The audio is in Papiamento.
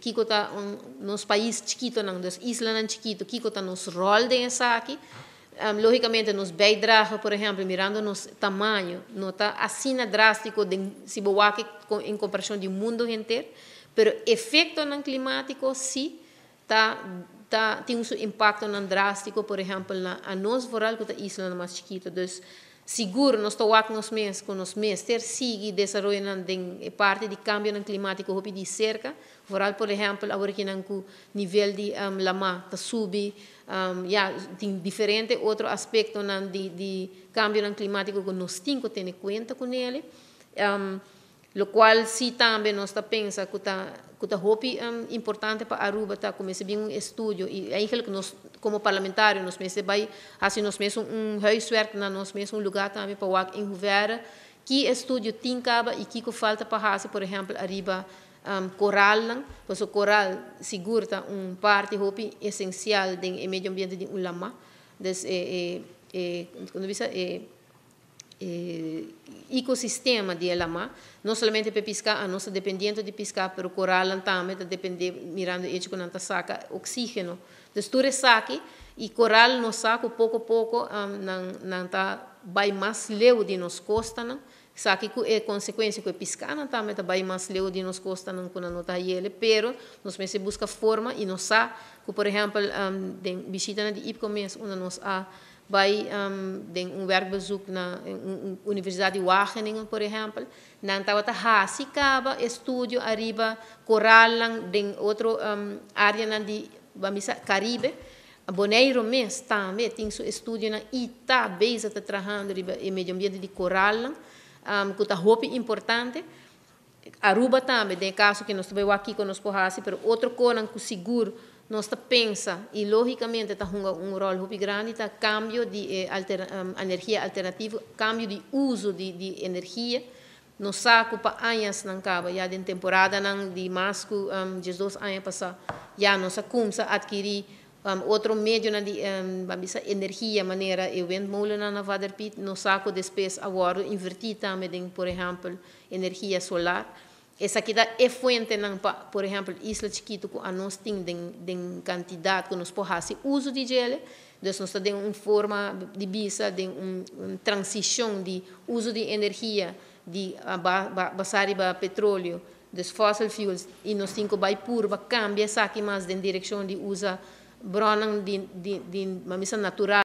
Kiko ta nos pais chikitonan, dus islanan chikito, kiko ta nos rol den esaki. Logicamente nos bijdrage, por ehempel, mirando nos tamaño, no ta asina drastico si bo wak en comparacion di mundo henter, pero efectonan climatico si ta tin su impactonan drastico, por ehempel, na anos vooral cu ta islanan mas chikito. Dus sigur nos ta wak nos mes cu nos mester sigui desaroyonan den e parti di cambionan climatico hopi di cerca, vooral, por ehempel, awor kinan cu nivel di lama ta subi, ja, tin diferente otro aspectonan di cambionan climatico cu nos tin cu tene cuenta cu ne. Lo cual si tambe nos ta pensa cu ta hopi importante pa Aruba ta cuminsa bin un estudio y eigenlijk nos como parlamentario nos mester bay haci nos mes un huiswerk na nos mes un lugar tambe pa wak in hoeverre ki estudio tin caba y kico falta pa haci, por ehempel, ariba coralnan, pues coral sigur ta un parti hopi esencial den e medio ambiente di un lama. Dus con bisa ecosistema di lama, no solamente pa pisca, nos ta dependiendo di pisca, pero coral tambe ta depende mirando hecho cu nan ta saca oxigeno. Dus tur esaki y coral nos sa cu poco poco nan ta bay mas leu di nos costanan. Esaki cu e consecuencia cu e pisca tambe ta bay mas leu di nos costanan cu nan no ta yele, pero nos mester busca forma y nos sa cu, por ehempel, den bishita di IPCO mes, unda nos a bay den un werkbezoek na un Universidad di Wageningen, por ehempel, nan tabata hasi caba estudio ariba coralnan den otro areanan di, ban bisa, Caribe. Bonaire mes tambe tin su estudionan y ta bezig ta trahando riba e medio ambiente di coralnan, cu ta hopi importante. Aruba tambe, den caso cu nos tambe aki cu nos por hasi, pero otro cosnan cu sigur nos ta pensa y logicamente ta hunga un rol hopi grandi ta cambio di energia alternativa, cambio di uso di energia. Nos sa cu pa añanan caba, ya den temporadanan di mas cu 12 aña pasa, ya nos a cuminsa adkiri otro medionan di ban bisa, energia, manera e windmolen na Vader Piet. Nos sa cu despues a wordo inverti tambe den, por ehempel, energia solar. Esaki ta e fuentenan pa, por ehempel, isla chikito cu anos tin den cantidad cu nos por haci uso di dje. Dus nos ta den un forma di bisa, di un transicion di uso di energia di basa riba petroleo, dus fossil fuels, y nos tin cu bay purba cambia esaki mas den direccion di usa bronnan di, ban bisa, natural.